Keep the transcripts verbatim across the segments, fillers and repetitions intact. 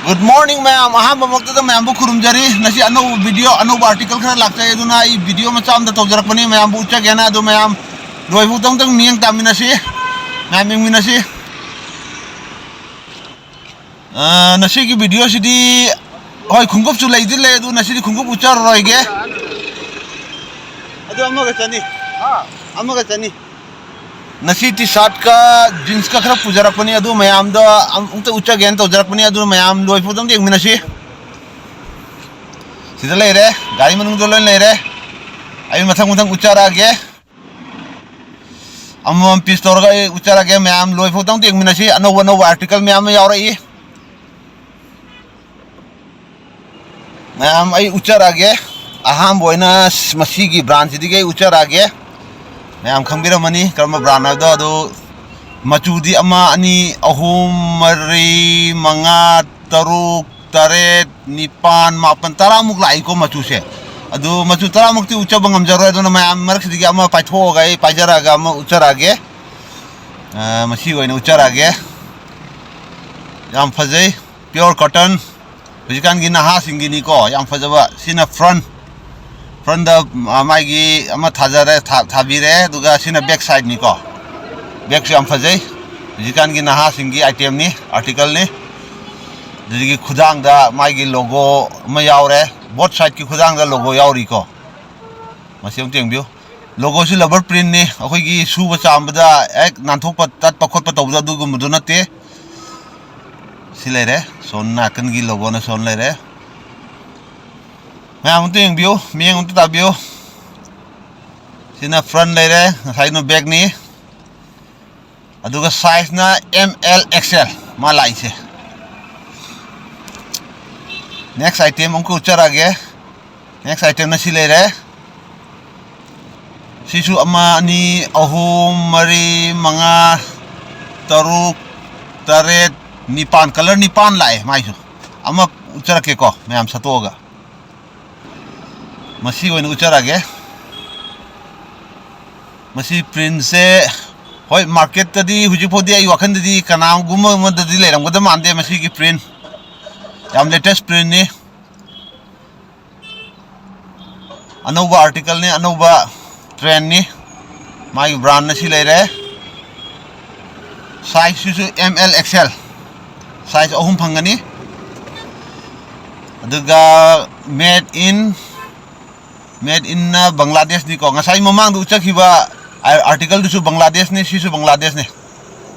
Good morning ꯃꯌꯥꯝ꯫ ꯑꯍꯥꯟꯕꯃꯛꯇꯗ ꯃꯌꯥꯝꯕꯨ ꯈꯨꯔꯨꯝꯖꯔꯤ꯫ ꯉꯁꯤ ꯑꯅꯧꯕ video, ꯑꯅꯧꯕ article ꯈꯔ ꯂꯥꯛꯆꯩ, ꯑꯗꯨꯅ ꯑꯩ video ꯃꯆꯥ ꯑꯝꯗ ꯇꯧꯖꯔꯛꯄꯅꯤ꯫ ꯃꯌꯥꯝꯕꯨ ꯎꯠꯆꯒꯦꯅ꯫ ꯑꯗꯨ ꯃꯌꯥꯝ ꯂꯣꯏꯐꯥꯎ ꯇꯪ ꯇꯪ ꯃꯤꯠꯌꯦꯡ ꯇꯥꯃꯤꯟꯅꯁꯤ꯫ ꯃꯌꯥꯝ ꯌꯦꯡꯃꯤꯟꯅꯁꯤ꯫ ꯑ, ꯉꯁꯤꯒꯤ video ꯁꯤꯗꯤ, ꯍꯣꯏ, ꯈꯣꯡꯎꯞꯁꯨ ꯂꯩꯗꯤ ꯂꯩ, ꯑꯗꯨ ꯉꯁꯤꯗꯤ ꯈꯣꯡꯎꯞ ꯎꯠꯆꯔꯔꯣꯏꯒꯦ꯫ ꯑꯗꯨ ꯑꯃꯒ ꯆꯅꯤ꯫ ꯑꯃꯒ ꯆꯅꯤ꯫ ꯉꯁꯤ T-shirt ꯀ jeans ꯀ ꯈꯔ ꯄꯨꯖꯔꯛꯄꯅꯤ, ꯑꯗꯨ ꯃꯌꯥꯝꯗꯣ ꯑꯝ-, ꯑꯝꯇ ꯎꯠꯆꯒꯦꯅ ꯇꯧꯖꯔꯛꯄꯅꯤ, ꯑꯗꯨ ꯃꯌꯥꯝ ꯂꯣꯏꯐꯥꯎꯗ ꯑꯝꯇ ꯌꯦꯡꯃꯤꯟꯅꯁꯤ꯫ ꯁꯤꯗ ꯂꯩꯔꯦ, ꯒꯥꯔꯤ ꯃꯅꯨꯡꯗ ꯂꯣꯏ ꯂꯩꯔꯦ꯫ ꯑꯩ ꯃꯊꯪ ꯃꯊꯪ ꯎꯠꯆꯔꯛꯑꯒꯦ꯫ ꯑꯃꯃꯝ piece ꯇꯧꯔꯒ ꯑꯩ ꯎꯠꯆꯔꯛꯑꯒꯦ꯫ ꯃꯌꯥꯝ ꯂꯣꯏꯐꯥꯎꯗ ꯑꯝꯇ ꯌꯦꯡꯃꯤꯟꯅꯁꯤ꯫ ꯑꯅꯧ ꯑꯅꯧꯕ article ꯃꯌꯥꯝ ꯑꯃ ꯌꯥꯎꯔꯛꯏ꯫ ꯃꯌꯥꯝ ꯑꯩ ꯎꯠꯆꯔꯛꯑꯒꯦ꯫ ꯑꯍꯥꯟꯕ ꯑꯣꯏꯅ ꯃꯁꯤꯒꯤ brand ꯁꯤꯗꯒꯤ ꯑꯩ ꯎꯠꯆꯔꯛꯑꯒꯦ꯫ ꯃꯌꯥꯝ ꯈꯪꯕꯤꯔꯝꯃꯅꯤ ꯀꯔꯝꯕ brand ꯍꯥꯏꯕꯗꯣ꯫ ꯑꯗꯨ ꯃꯆꯨꯗꯤ ꯑꯃ, ꯑꯅꯤ, ꯑꯍꯨꯝ, ꯃꯔꯤ, ꯃꯉꯥ, ꯇꯔꯨꯛ, ꯇꯔꯦꯠ, ꯅꯤꯄꯥꯟ, ꯃꯥꯄꯟ, ꯇꯔꯥꯃꯨꯛ ꯂꯥꯛꯏꯀꯣ ꯃꯆꯨꯁꯦ꯫ ꯑꯗꯨ ꯃꯆꯨ ꯇꯔꯥꯃꯨꯛꯇꯤ ꯎꯠꯆꯕ ꯉꯝꯖꯔꯣꯏ, ꯑꯗꯨꯅ ꯃꯌꯥꯝ ꯃꯔꯛꯁꯤꯗꯒꯤ ꯑꯃ ꯄꯥꯏꯊꯣꯛꯑꯒ ꯑꯩ ꯄꯥꯏꯖꯔꯛꯑꯒ ꯑꯃ ꯎꯠꯆꯔꯛꯑꯒꯦ꯫ ꯑ, ꯃꯁꯤ ꯑꯣꯏꯅ ꯎꯠꯆꯔꯛꯑꯒꯦ꯫ ꯌꯥꯝ ꯐꯖꯩ, pure cotton꯫ ꯍꯧꯖꯤꯛꯀꯥꯟꯒꯤ ꯅꯍꯥꯁꯤꯡꯒꯤꯅꯤꯀꯣ, ꯌꯥꯝ ꯐꯖꯕ꯫ ꯁꯤꯅ front, front ꯗ, ꯑ, ꯃꯥꯒꯤ ꯑꯃ ꯊꯥꯖꯔꯦ, ꯊꯥ-, ꯊꯥꯕꯤꯔꯦ, ꯑꯗꯨꯒ ꯁꯤꯅ back side ꯅꯤꯀꯣ꯫ Back ꯁꯨ ꯌꯥꯝ ꯐꯖꯩ꯫ ꯍꯧꯖꯤꯛꯀꯥꯟꯒꯤ ꯅꯍꯥꯁꯤꯡꯒꯤ item ꯅꯤ, article ꯅꯤ꯫ ꯑꯗꯨꯗꯒꯤ ꯈꯨꯗꯥꯡꯗ ꯃꯥꯒꯤ logo ꯑꯃ ꯌꯥꯎꯔꯦ꯫ Both side ꯀꯤ ꯈꯨꯗꯥꯡꯗ logo ꯌꯥꯎꯔꯤꯀꯣ꯫ ꯃꯁꯤ ꯑꯃꯨꯛ ꯌꯦꯡꯕꯤꯌꯨ꯫ Logo ꯁꯤ rubber print ꯅꯤ꯫ ꯑꯩꯈꯣꯏꯒꯤ ꯁꯨꯕ ꯆꯥꯝꯕꯗ ꯍꯦꯛ ꯅꯥꯟꯊꯣꯛꯄ, ꯇꯠꯄ ꯈꯣꯠꯄ ꯇꯧꯕꯗꯣ ꯑꯗꯨꯒꯨꯝꯕꯗꯨ ꯅꯠꯇꯦ꯫ ꯁꯤ ꯂꯩꯔꯦ꯫ ꯁꯣꯝ ꯅꯥꯀꯟꯒꯤ logo ꯅ ꯁꯣꯝ ꯂꯩꯔꯦ꯫ ꯃꯌꯥꯝ ꯑꯝꯇ ꯌꯦꯡꯕꯤꯌꯨ, ꯃꯤꯠꯌꯦꯡ ꯑꯝꯇ ꯇꯥꯕꯤꯌꯨ꯫ ꯁꯤꯅ front ꯂꯩꯔꯦ, ꯉꯁꯥꯏꯅ back ꯅꯤ꯫ ꯑꯗꯨꯒ size ꯅ M L X L ꯃꯥ ꯂꯥꯛꯏꯁꯦ꯫ Next item ꯑꯃꯨꯛꯀ ꯎꯠꯆꯔꯛꯑꯒꯦ꯫ Next item ꯅ ꯁꯤ ꯂꯩꯔꯦ꯫ ꯁꯤꯁꯨ ꯑꯃ, ꯑꯅꯤ, ꯑꯍꯨꯝ, ꯃꯔꯤ, ꯃꯉꯥ, ꯇꯔꯨꯛ, ꯇꯔꯦꯠ, ꯅꯤꯄꯥꯟ, colour ꯅꯤꯄꯥꯟ ꯂꯥꯛꯑꯦ ꯃꯥꯏꯁꯨ꯫ ꯑꯃ ꯎꯠꯆꯔꯛꯀꯦꯀꯣ ꯃꯌꯥꯝ ꯁꯠꯇꯣꯛꯑꯒ꯫ ꯃꯁꯤ ꯑꯣꯏꯅ ꯎꯠꯆꯔꯛꯑꯒꯦ꯫ ꯃꯁꯤ print ꯁꯦ, ꯍꯣꯏ, market ꯇꯗꯤ ꯍꯧꯖꯤꯛ ꯐꯥꯎꯗꯤ ꯑꯩ ꯋꯥꯈꯜꯗꯗꯤ ꯀꯅꯥꯒꯨꯝꯕ ꯑꯃꯗꯗꯤ ꯂꯩꯔꯝꯒꯗꯕ ꯃꯥꯟꯗꯦ ꯃꯁꯤꯒꯤ print꯫ ꯌꯥꯝ latest printꯅꯤ, ꯑꯅꯧꯕ articleꯅꯤ, ꯑꯅꯧꯕ trendꯅꯤ꯫ ꯃꯥꯒꯤ brandꯅ ꯁꯤ ꯂꯩꯔꯦ꯫ Sizeꯁꯤꯁꯨ M L X L, size ꯑꯍꯨꯝ ꯐꯪꯒꯅꯤ꯫ ꯑꯗꯨꯒ made in, made inꯅ ꯕꯪꯒ꯭ꯂꯥꯗꯦꯁꯅꯤꯀꯣ꯫ ꯉꯁꯥꯏ ꯃꯃꯥꯡꯗ ꯎꯠꯆꯈꯤꯕ articleꯗꯨꯁꯨ ꯕꯪꯒ꯭ꯂꯥꯗꯦꯁꯅꯤ, ꯁꯤꯁꯨ ꯕꯪꯒ꯭ꯂꯥꯗꯦꯁꯅꯤ꯫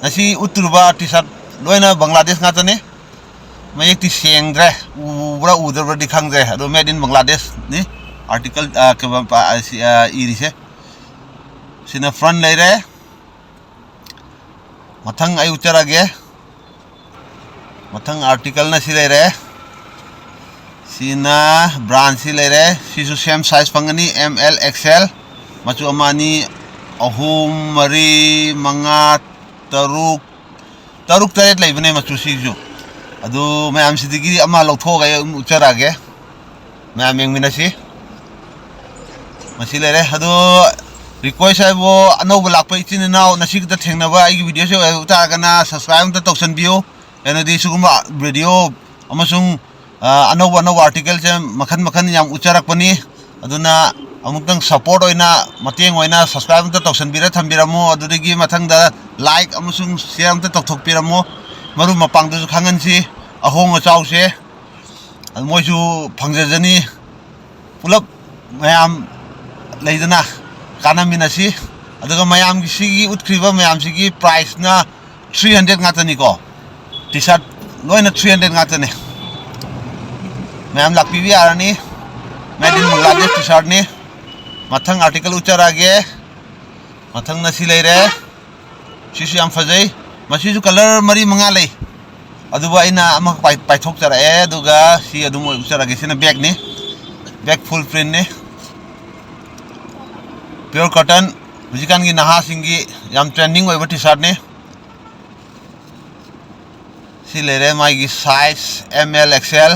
ꯉꯁꯤ ꯎꯠꯇꯨꯔꯤꯕ T-shirt ꯂꯣꯏꯅ ꯕꯪꯒ꯭ꯂꯥꯗꯦꯁ ꯉꯥꯛꯇꯅꯤ꯫ ꯃꯌꯦꯛꯇꯤ ꯁꯦꯡꯗ꯭ꯔꯦ, ꯎꯕ꯭ꯔꯥ ꯎꯗꯕ꯭ꯔꯗꯤ ꯈꯪꯗ꯭ꯔꯦ꯫ ꯑꯗꯣ made in ꯕꯪꯒ꯭ꯂꯥꯗꯦꯁꯅꯤ article, ꯑ, ꯀꯩꯕ, ꯑ, ꯁꯤ, ꯑ, ꯏꯔꯤꯁꯦ꯫ ꯁꯤꯅ front ꯂꯩꯔꯦ꯫ ꯃꯊꯪ ꯑꯩ ꯎꯠꯆꯔꯒꯦ꯫ ꯃꯊꯪ articleꯅ ꯁꯤ ꯂꯩꯔꯦ꯫ ꯁꯤꯅ brandꯁꯤ ꯂꯩꯔꯦ꯫ ꯁꯤꯁꯨ same size ꯐꯪꯒꯅꯤ, M L X L꯫ ꯃꯆꯨ ꯑꯃ, ꯑꯅꯤ, ꯑꯍꯨꯝ, ꯃꯔꯤ, ꯃꯉꯥ, ꯇꯔꯨꯛ, ꯇꯔꯨꯛ, ꯇꯔꯦꯠ ꯂꯩꯕꯅꯦ ꯃꯆꯨꯁꯤꯁꯨ꯫ ꯑꯗꯨ ꯃꯌꯥꯝꯁꯤꯗꯒꯤ ꯑꯃ ꯂꯧꯊꯣꯛꯑꯒ ꯑꯩ ꯑꯗꯨꯝ ꯎꯠꯆꯔꯛꯑꯒꯦ꯫ ꯃꯌꯥꯝ ꯌꯦꯡꯃꯤꯟꯅꯁꯤ꯫ ꯃꯁꯤ ꯂꯩꯔꯦ꯫ ꯑꯗꯣ request ꯍꯥꯏꯕꯨ, ꯑꯅꯧꯕ ꯂꯥꯛꯄ ꯏꯆꯤꯟ ꯏꯅꯥꯎ, ꯉꯁꯤ ꯈꯛꯇ ꯊꯦꯡꯅꯕ ꯑꯩꯒꯤ videoꯁꯦ ꯑꯣꯏꯕ ꯇꯥꯔꯒꯅ subscribe ꯑꯝꯇ ꯇꯧꯁꯟꯕꯤꯌꯨ꯫ ꯀꯩꯅꯣꯗꯤ ꯁꯤꯒꯨꯝꯕ video ꯑꯃꯁꯨꯡ, ꯑ, ꯑꯅꯧꯕ ꯑꯅꯧꯕ articleꯁꯦ ꯃꯈꯟ ꯃꯈꯟ ꯌꯥꯝ ꯎꯠꯆꯔꯛꯄꯅꯤ꯫ ꯑꯗꯨꯅ ꯑꯃꯨꯛꯇꯪ support ꯑꯣꯏꯅ, ꯃꯇꯦꯡ ꯑꯣꯏꯅ subscribe ꯑꯝꯇ ꯇꯧꯁꯟꯕꯤꯔ ꯊꯝꯕꯤꯔꯝꯃꯨ꯫ ꯑꯗꯨꯗꯒꯤ ꯃꯊꯪꯗ like ꯑꯃꯁꯨꯡ share ꯑꯝꯇ ꯇꯧꯊꯣꯛꯄꯤꯔꯝꯃꯨ꯫ ꯃꯔꯨꯞ ꯃꯄꯥꯡꯗꯁꯨ ꯈꯪꯍꯟꯁꯤ ꯑꯍꯣꯡ ꯑꯆꯥꯎꯁꯦ꯫ ꯑꯗꯨ ꯃꯣꯏꯁꯨ ꯐꯪꯖꯖꯅꯤ꯫ ꯄꯨꯂꯞ ꯃꯌꯥꯝ ꯂꯩꯗꯅ ꯀꯥꯟꯅꯃꯤꯟꯅꯁꯤ꯫ ꯑꯗꯨꯒ ꯃꯌꯥꯝꯒꯤ ꯁꯤꯒꯤ ꯎꯠꯈ꯭ꯔꯤꯕ ꯃꯌꯥꯝꯁꯤꯒꯤ priceꯅ three hundred ꯉꯥꯛꯇꯅꯤꯀꯣ꯫ T-shirt ꯂꯣꯏꯅ three hundred ꯉꯥꯛꯇꯅꯤ꯫ ꯃꯌꯥꯝ ꯂꯥꯛꯄꯤꯕ ꯌꯥꯔꯅꯤ꯫ Made in Bangladesh T-shirtꯅꯤ꯫ ꯃꯊꯪ article ꯎꯠꯆꯔꯛꯑꯒꯦ꯫ ꯃꯊꯪꯅ ꯁꯤ ꯂꯩꯔꯦ꯫ ꯁꯤꯁꯨ ꯌꯥꯝ ꯐꯖꯩ꯫ ꯃꯁꯤꯁꯨ colour ꯃꯔꯤ ꯃꯉꯥ ꯂꯩ꯫ ꯑꯗꯨꯕꯨ ꯑꯩꯅ ꯑꯃꯈꯛ ꯄꯥꯏ-, ꯄꯥꯏꯊꯣꯛꯆꯔꯛꯑꯦ꯫ ꯑꯗꯨꯒ ꯁꯤ ꯑꯗꯨꯝ ꯎꯠꯆꯔꯛꯑꯒꯦ꯫ ꯁꯤꯅ bagꯅꯤ꯫ Bag full printꯅꯤ꯫ Pure cotton꯫ ꯍꯧꯖꯤꯛꯀꯥꯟꯒꯤ ꯅꯍꯥꯁꯤꯡꯒꯤ ꯌꯥꯝ trending ꯑꯣꯏꯕ T-shirtꯅꯤ꯫ ꯁꯤ ꯂꯩꯔꯦ ꯃꯥꯒꯤ size M L X L꯫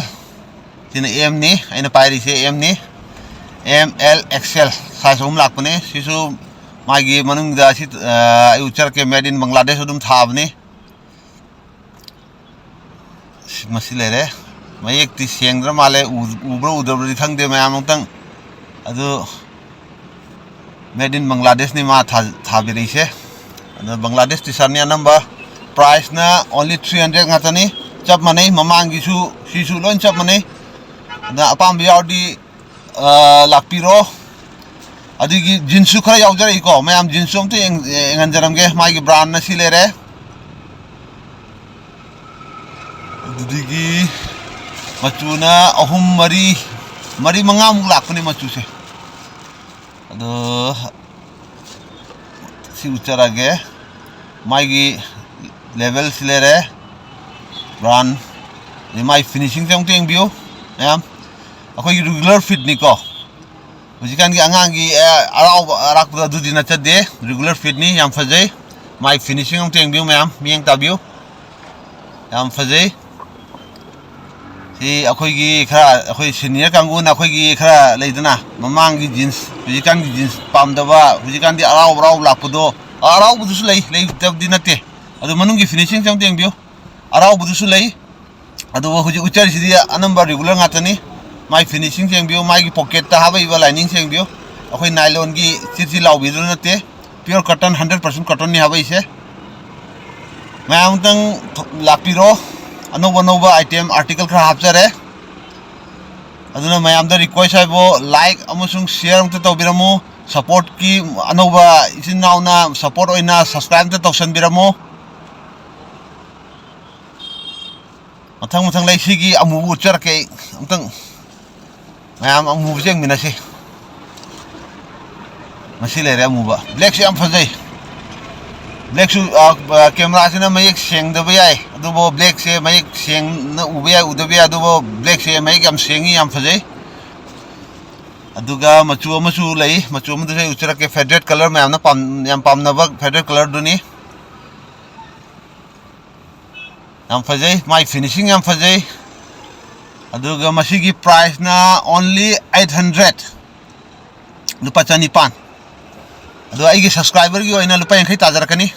ꯁꯤꯅ Mꯅꯤ, ꯑꯩꯅ ꯄꯥꯏꯔꯤꯁꯦ Mꯅꯤ꯫ M L X L size ꯑꯍꯨꯝ ꯂꯥꯛꯄꯅꯦ꯫ ꯁꯤꯁꯨ ꯃꯥꯒꯤ ꯃꯅꯨꯡꯗ ꯁꯤ, ꯑ, ꯑꯩ ꯎꯠꯆꯔꯛꯀꯦ, made in ꯕꯪꯒ꯭ꯂꯥꯗꯦꯁ ꯑꯗꯨꯝ ꯊꯥꯕꯅꯤ꯫ ꯁꯤ, ꯃꯁꯤ ꯂꯩꯔꯦ꯫ ꯃꯌꯦꯛꯇꯤ ꯁꯦꯡꯗ꯭ꯔ ꯃꯥꯜꯂꯦ, ꯎ-, ꯎꯕ꯭ꯔꯥ ꯎꯗꯕ꯭ꯔꯗꯤ ꯈꯪꯗꯦ ꯃꯌꯥꯝ꯫ ꯑꯃꯨꯛꯇꯪ ꯑꯗꯨ made in Bangladesh ꯅꯤ ꯃꯥ ꯊꯥ-, ꯊꯥꯕꯤꯔꯛꯏꯁꯦ꯫ ꯑꯗꯣ Bangladesh T-shirt ꯅꯤ ꯑꯅꯝꯕ꯫ Price ꯅ only three hundred ꯉꯥꯛꯇꯅꯤ꯫ ꯆꯞ ꯃꯥꯟꯅꯩ, ꯃꯃꯥꯡꯒꯤꯁꯨ ꯁꯤꯁꯨ ꯂꯣꯏ ꯆꯞ ꯃꯥꯟꯅꯩ꯫ ꯑꯗ ꯑꯄꯥꯝꯕ ꯌꯥꯎꯔꯗꯤ, ꯑ, ꯂꯥꯛꯄꯤꯔꯣ꯫ ꯑꯗꯨꯒꯤ jeans ꯁꯨ ꯈꯔ ꯌꯥꯎꯖꯔꯛꯏꯀꯣ ꯃꯌꯥꯝ, jeans ꯁꯨ ꯑꯝꯇ ꯌꯦꯡ-, ꯌꯦꯡꯍꯟꯖꯔꯝꯒꯦ꯫ ꯃꯥꯒꯤ brand ꯅ ꯁꯤ ꯂꯩꯔꯦ꯫ ꯑꯗꯨꯗꯒꯤ ꯃꯆꯨꯅ ꯑꯍꯨꯝ, ꯃꯔꯤ, ꯃꯔꯤ, ꯃꯉꯥꯃꯨꯛ ꯂꯥꯛꯄꯅꯦ ꯃꯆꯨꯁꯦ꯫ ꯑꯗꯣ ꯁꯤ ꯎꯠꯆꯔꯒꯦ꯫ ꯃꯥꯒꯤ label ꯁꯤ ꯂꯩꯔꯦ, brand꯫ ꯑꯗꯩ ꯃꯥꯒꯤ finishing ꯁꯦ ꯑꯃꯨꯛꯇ ꯌꯦꯡꯕꯤꯌꯨ ꯃꯌꯥꯝ꯫ ꯑꯩꯈꯣꯏꯒꯤ regular fit ꯅꯤꯀꯣ꯫ ꯍꯧꯖꯤꯛꯀꯥꯟꯒꯤ ꯑꯉꯥꯡꯒꯤ, ꯑꯦ, ꯑꯔꯥꯎꯕ ꯑꯔꯥꯛꯄꯗꯣ ꯑꯗꯨꯗꯤ ꯅꯠꯆꯗꯦ, regular fit ꯅꯤ꯫ ꯌꯥꯝ ꯐꯖꯩ꯫ ꯃꯥꯒꯤ finishing ꯑꯃꯨꯛꯇ ꯌꯦꯡꯕꯤꯌꯨ ꯃꯌꯥꯝ, ꯃꯤꯠꯌꯦꯡ ꯇꯥꯕꯤꯌꯨ꯫ ꯌꯥꯝ ꯐꯖꯩ꯫ ꯁꯤ ꯑꯩꯈꯣꯏꯒꯤ ꯈꯔ, ꯑꯩꯈꯣꯏ senior ꯀꯥꯡꯕꯨꯅ ꯑꯩꯈꯣꯏꯒꯤ ꯈꯔ ꯂꯩꯗꯅ, ꯃꯃꯥꯡꯒꯤ jeans, ꯍꯧꯖꯤꯛꯀꯥꯟꯒꯤ jeans ꯄꯥꯝꯗꯕ, ꯍꯧꯖꯤꯛꯀꯥꯟꯗꯤ ꯑꯔꯥꯎ ꯑꯔꯥꯎꯕ ꯂꯥꯛꯄꯗꯣ, ꯑ, ꯑꯔꯥꯎꯕꯗꯨꯁꯨ ꯂꯩ, ꯂꯩꯇꯕꯗꯤ ꯅꯠꯇꯦ꯫ ꯑꯗꯨ ꯃꯅꯨꯡꯒꯤ finishing ꯁꯦ ꯑꯃꯨꯛꯇ ꯌꯦꯡꯕꯤꯌꯨ, ꯑꯔꯥꯎꯕꯗꯨꯁꯨ ꯂꯩ꯫ ꯑꯗꯨꯕꯨ ꯍꯧꯖꯤꯛ ꯎꯠꯆꯔꯤꯁꯤꯗꯤ ꯑꯅꯝꯕ regular ꯉꯥꯛꯇꯅꯤ꯫ ꯃꯥꯏ finishing ꯁꯦ ꯌꯦꯡꯕꯤꯌꯨ, ꯃꯥꯒꯤ pocket ꯇ ꯍꯥꯞꯄꯛꯏꯕ lining ꯁꯦ ꯌꯦꯡꯕꯤꯌꯨ꯫ ꯑꯩꯈꯣꯏ nylon ꯒꯤ ꯆꯤꯠ ꯆꯤꯠ ꯂꯥꯎꯕꯤꯗꯨ ꯅꯠꯇꯦ, pure cotton, hundred percent cotton ꯅꯤ ꯍꯥꯞꯄꯛꯏꯁꯦ꯫ ꯃꯌꯥꯝ ꯑꯃꯨꯛꯇꯪ ꯂꯥꯛꯄꯤꯔꯣ, ꯑꯅꯧꯕ ꯑꯅꯧꯕ item article ꯈꯔ ꯍꯥꯞꯆꯔꯦ꯫ ꯑꯗꯨꯅ ꯃꯌꯥꯝꯗ request ꯍꯥꯏꯕꯨ, like ꯑꯃꯁꯨꯡ share ꯑꯃꯨꯛꯇ ꯇꯧꯕꯤꯔꯝꯃꯨ꯫ Support ꯀꯤ ꯑꯅꯧꯕ ꯏꯆꯤꯟ ꯏꯅꯥꯎꯅ support ꯑꯣꯏꯅ subscribe ꯑꯃꯇ ꯇꯧꯁꯟꯕꯤꯔꯝꯃꯨ꯫ ꯃꯊꯪ ꯃꯊꯪ ꯂꯩ꯫ ꯁꯤꯒꯤ ꯑꯃꯨꯕ ꯎꯠꯆꯔꯛꯀꯦ ꯑꯩ꯫ ꯑꯝꯇꯪ ꯃꯌꯥꯝ ꯑꯃꯨꯕꯁꯦ ꯌꯦꯡꯃꯤꯟꯅꯁꯤ꯫ ꯃꯁꯤ ꯂꯩꯔꯦ ꯑꯃꯨꯕ꯫ Black ꯁꯨ ꯌꯥꯝ ꯐꯖꯩ꯫ Black ꯁꯨ, ꯑ, ꯑ, camera ꯁꯤꯅ ꯃꯌꯦꯛ ꯁꯦꯡꯗꯕ ꯌꯥꯏ, ꯑꯗꯨꯕꯨ black ꯁꯦ ꯃꯌꯦꯛ ꯁꯦꯡꯅ ꯎꯕ ꯌꯥꯏ, ꯎꯗꯕ ꯌꯥꯏ, ꯑꯗꯨꯕꯨ black ꯁꯦ ꯃꯌꯦꯛ ꯌꯥꯝ ꯁꯦꯡꯉꯤ, ꯌꯥꯝ ꯐꯖꯩ꯫ ꯑꯗꯨꯒ ꯃꯆꯨ ꯑꯃꯁꯨ ꯂꯩ, ꯃꯆꯨ ꯑꯃꯗꯨꯁꯨ ꯑꯩ ꯎꯠꯆꯔꯛꯀꯦ꯫ Faded colour ꯃꯌꯥꯝꯅ ꯄꯥꯝ-, ꯌꯥꯝ ꯄꯥꯝꯅꯕ faded colour ꯗꯨꯅꯤ꯫ ꯌꯥꯝ ꯐꯖꯩ, ꯃꯥꯏ finishing ꯌꯥꯝ ꯐꯖꯩ꯫ ꯑꯗꯨꯒ ꯃꯁꯤꯒꯤ price ꯅ only eight hundred, ꯂꯨꯄꯥ ꯆꯅꯤꯄꯥꯟ꯫ ꯑꯗꯣ ꯑꯩꯒꯤ subscriber ꯒꯤ ꯑꯣꯏꯅ ꯂꯨꯄꯥ ꯌꯥꯡꯈꯩ ꯇꯥꯖꯔꯛꯀꯅꯤ꯫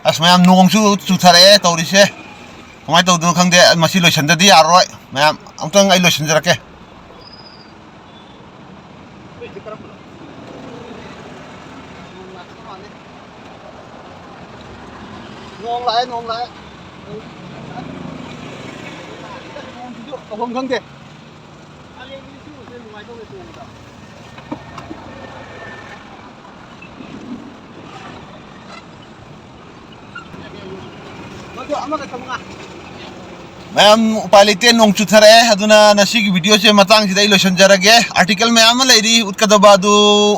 ꯑꯁ, ꯃꯌꯥꯝ ꯅꯣꯡꯁꯨ ꯆꯨꯊꯔꯛꯑꯦ ꯇꯧꯔꯤꯁꯦ꯫ ꯀꯃꯥꯏꯅ ꯇꯧꯗꯣꯏꯅꯣ ꯈꯪꯗꯦ꯫ ꯃꯁꯤ ꯂꯣꯏꯁꯤꯟꯗꯗꯤ ꯌꯥꯔꯔꯣꯏ꯫ ꯃꯌꯥꯝ, ꯑꯃꯨꯛꯇꯪ ꯑꯩ ꯂꯣꯏꯁꯤꯟꯖꯔꯛꯀꯦ꯫ ꯅꯣꯡ ꯂꯥꯛꯑꯦ, ꯅꯣꯡ ꯂꯥꯛꯑꯦ꯫ ꯅꯣꯡꯁꯤꯁꯨ ꯇꯧꯐꯝ ꯈꯪꯗꯦ꯫ ꯃꯌꯥꯝ, ꯎꯄꯥꯏ ꯂꯩꯇꯦ, ꯅꯣꯡ ꯆꯨꯊꯔꯛꯑꯦ꯫ ꯑꯗꯨꯅ ꯉꯁꯤꯒꯤ ꯚꯤꯗꯤꯑꯣꯁꯦ ꯃꯇꯥꯡꯁꯤꯗ ꯑꯩ ꯂꯣꯏꯁꯤꯟꯖꯔꯒꯦ꯫ ꯑꯥꯔꯇꯤꯀꯜ ꯃꯌꯥꯝ ꯑꯃ ꯂꯩꯔꯤ, ꯎꯠꯀꯗꯕ ꯑꯗꯨ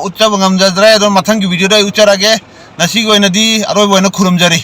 ꯎꯠꯆꯕ ꯉꯝꯖꯗ꯭ꯔꯦ꯫ ꯑꯗꯣ ꯃꯊꯪꯒꯤ ꯚꯤꯗꯤꯑꯣꯗ ꯑꯩ ꯎꯠꯆꯔꯒꯦ꯫ ꯉꯁꯤꯒꯤ ꯑꯣꯏꯅꯗꯤ ꯑꯔꯣꯏꯕ ꯑꯣꯏꯅ ꯈꯨꯔꯨꯝꯖꯔꯤ꯫